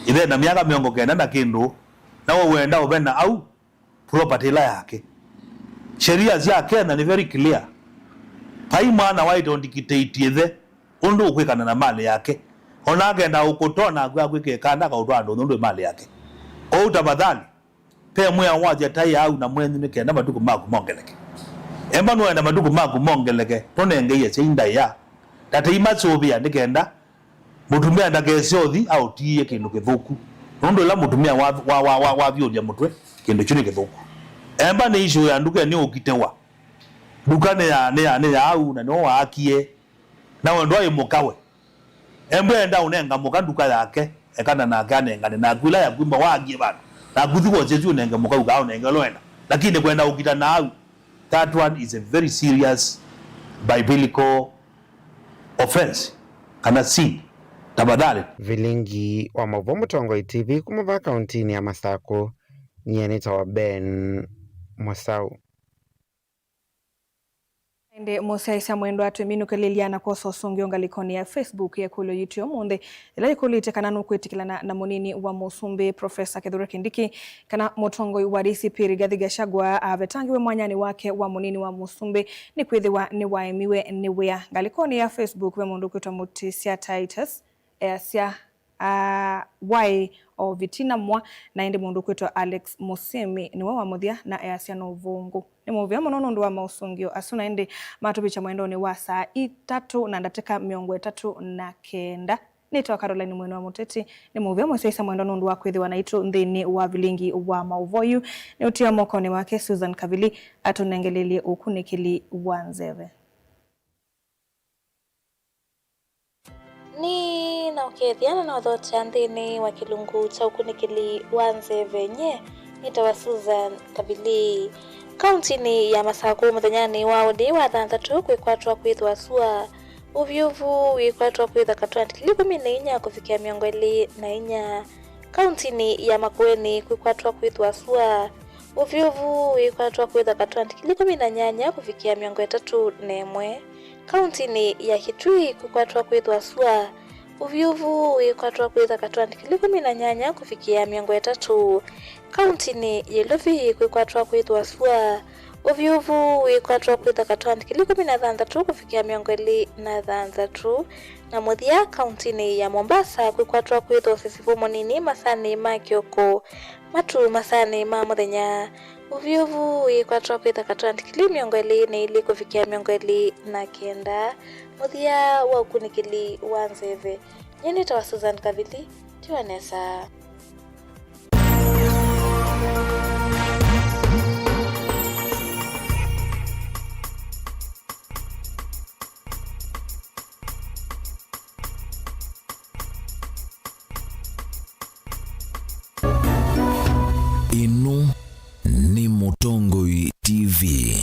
ĩthe ena myaka mĩongo kenda na kĩndũ, na we wenda ũvena au property ĩla yake. Sheria sya Kenya nĩ very clear. Vai mwana waĩte ũndikitĩti ĩthe ũndũ ũkwĩkana na malĩ yake, ona akenda ũkũtona akw'a akwĩka ĩkanda akaũtwaa ndũnyũ ndwĩ malĩ yake. Kwoou tafadhali, ve mwĩao wasya taĩa au na mwenyu nĩ kenda matukũ maku mongeleke. Emba nũenda matukũ maku mongeleke, tũnenge iasya i ndaĩa. Tatei masũvĩa nĩ kenda mũtumĩa ndakese ũthi aũtiie kĩndũ kĩthũku. Nũndũ ĩla mũtumĩa wa, wa, wa, wa, wavyũlya mũtwe, kĩndũ kyu nĩ kĩthũku. Emba nĩ issue ya nduka nĩ ũkitewa. Nduka nĩ ya, nĩ ya, nĩ ya au na nĩwe waakie. Nawe ndwaĩ mũkawe. Embwe enda ũnenga mũka nduka yake, ekana nake anengane naku ĩla yaku imba waakie vandũ. Naku thi wosye syu ũnenge mũka ũkaa ũnenge ũla wenda. Lakini kwenda ũkita na au, that one is a very serious biblical offense kana sin. Tafadhali. Vilingi wa Mauvoo, Mũtongoi T V, kuma vaa kauntinĩ ya Masakũ, nyie nĩtawa Ben Mũsaũ. Ĩndĩ mũsyaĩĩsya mwendwa, twĩminũkĩlĩlya na kwosa ũsũngĩo ngalĩkonĩ ya Facebook ya ĩkũlyo yitũ ũmũnthĩ, ĩla yĩkũlĩtye kana nũkwĩtĩkĩlana na mũnini wa mũsumbĩ Profesa Kithure Kindiki kana mũtongoi wa D C P Rigathi Gachagua avetangiwe mwanyanĩ wake wa mũnini wa mũsumbĩ nĩkwĩthĩwa nĩwaemiwe nĩ wĩa. Ngalĩkonĩ ya Facebook ve mũndũ ũkwĩtwa Mũtĩsya Titus easya, aa, waĩ o vitina mwa, na ĩndĩ mũndũ ũkwĩtwa Alex Mũsĩmi nĩwe wa mũthya na easya no ũvũngũ. Nĩ mũvea mũno nũndũ wa maũsũngĩo asu, na ĩndĩ matũvikya mwendonĩ wa saa itatũ na ndatĩka mĩongo ĩtatũ na kenda. Nĩtawa Caroline Mwene wa Mũteti. Nĩ mũvea mũsyaĩĩsya mwendwa nũndũ wa kwĩthĩwa naitũ nthĩnĩ wa vilingi wa maũvoo yu. Nĩ ũtia mokonĩ wake Susan Kavili atũnengelelye ũkunĩkĩli wa nzeve. Nĩ na ũkethya na na ũthokya nthĩnĩ wa kĩlungu kya ũkunĩkĩli wa nzeve. Nyie nĩtawa Susan Kavili. Kauntinĩ ya Masakũ mũthenyanĩ wa ũnĩ wa thanthatũ kwĩkwatwa kwĩthwa sua. Ũvyũvu wĩkwatwa kwĩtha katwani ngili ĩkũmi na inya kũvikĩa mĩongo ĩlĩ na inya. Kauntinĩ ya Makueni kwĩkwatwa kwĩthwa sua. Ũvyũvu wĩkwatwa kwĩtha katwani ngili ĩkũmi na nyanya kũvikĩa mĩongo ĩtatũ na ĩmwe. Kauntinĩ ya Kitui kwĩkwatwa kwĩthwa sua. Ũvyũvu wĩkwatwa kwĩthwa katwani kĩlĩ kũmi na nyanya kũvikĩa mĩongo ĩtatũ. Kauntinĩ ya Ilovi kwĩkwatwa kwĩthwa sua. Ũvyũvu wĩkwatwa kwĩthwa katwani kĩlĩ kũmi na thanthatũ kũvikĩa mĩongo ĩlĩ na thanthatũ. Na mũthya, kauntinĩ ya Mombasa kwĩkwatwa kwĩthwa ũsisivu mũnini masanĩ ma kĩoko matu masanĩ ma mũthenya. Ũvyũvu wĩkwatwa kwĩthwa katwani kĩlĩ mĩongo ĩlĩ na ilĩ kũvikĩa mĩongo ĩlĩ na kenda. Mũthya wa ũkunĩkĩli wa nzeve. Nyie nĩtawa Susan Kavili, tiwa nesa. Ĩno nĩ Mũtongoi T V.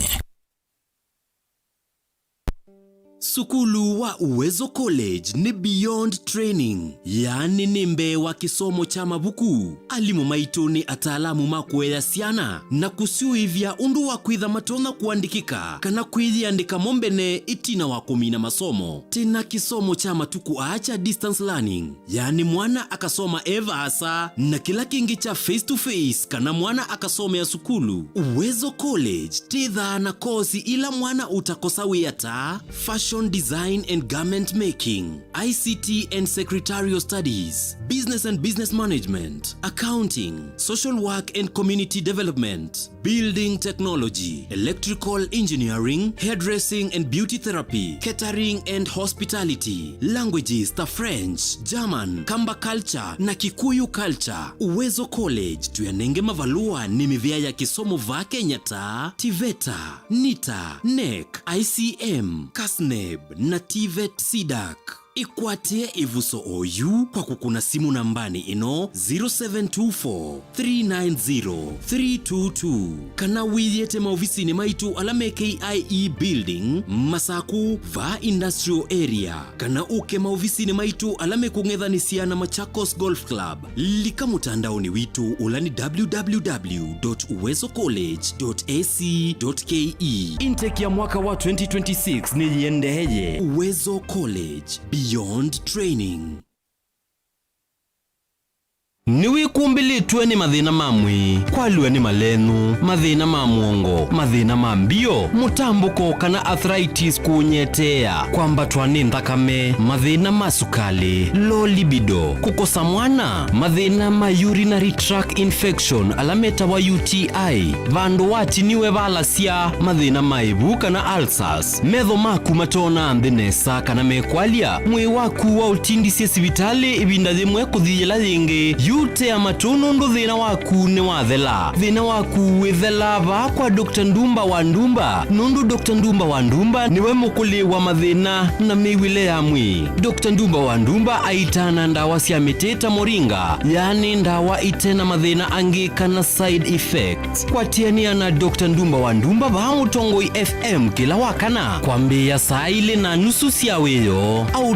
Sukulu wa Uwezo College nĩ beyond training, yaani nĩ mbee wa kĩsomo kya mavuku. Alimũ maitũ nĩ ataalamu ma kũea syana na kũsyũĩvya ũndũ wa kwĩtha matonya kũandĩkĩka kana kwĩyĩandĩka mo mbene ĩtina wa kũmina masomo. Twĩ na kĩsomo kya matukũ aa kya distance learning, yaani mwana akasoma e vaasa na kĩla kĩngĩ kya face to face kana mwana akasomea sukulu. Uwezo College twĩthaa na kosi ila mwana ũtakosa wĩa ta fashion design and garment making, I C T and secretarial studies, business and business management, accounting, social work and community development, building technology, electrical engineering, hairdressing and beauty therapy, catering and hospitality, languages ta French, German, Kamba culture na Kikuyu culture. Uwezo College tũyanenge mavalũa nĩ mĩvĩa ya kĩsomo vaa Kenya ta TVETA, NITA, NEC, I C M, KASNEB na TVET CDAC. Ĩkwatĩe ĩvuso oyu kwa kũkũna simũ nambanĩ ĩno, zero seven two four, three nine zero, three two two, kana wĩyĩte maovisinĩ maitũ ala me K I E Building, Masaku, vaa Industrial Area, kana ũke maovisinĩ maitũ ala mekũng'ethanĩsya na Machakos Golf Club. Lika mũtandaonĩ witũ ũla nĩ W W W dot uwezo college dot A C dot K E. Intake ya mwaka wa twenty twenty-six nĩyĩendeeye. Uwezo College, beyond training. Nĩwĩkumbĩlĩtwe nĩ mathĩna ma mwĩĩ, kwalw'a nĩ malenũ, mathĩna ma mũongo, mathĩna ma mbio, mũtambũko kana arthritis kũũnyeteea, kwambatwa nĩ nthakame, mathĩna ma sukalĩ, low libido, kũkosa mwana, mathĩna ma urinary tract infection ala metawa U T I, vandũ watiniwe valasya, mathĩna ma ĩvu kana ulcers, metho maku matoonaa nthĩ nesa kana mekwalya, mwĩĩ waku waũtindisye sivitalĩ ĩvinda yĩmwe kũthi yĩla yĩngĩ, yu tea matũ nũndũ thĩna waku nĩwathela. Thĩna waku wĩthelaa vaa kwa Doctor Ndumba wa Ndumba, nũndũ Doctor Ndumba wa Ndumba nĩwe mũkũlĩ wa mathĩna na mĩw'ĩle ya mwĩĩ. Doctor Ndumba wa Ndumba aitaana ndawa sya mĩtĩ ta moringa, yaani ndawa ite na mathĩna angĩ kana side effects. Kwatĩanĩa na Doctor Ndumba wa Ndumba vaa Mũtongoi F M kĩla wa kana kwambĩĩa saa ilĩ na nusu sya wĩoo. Au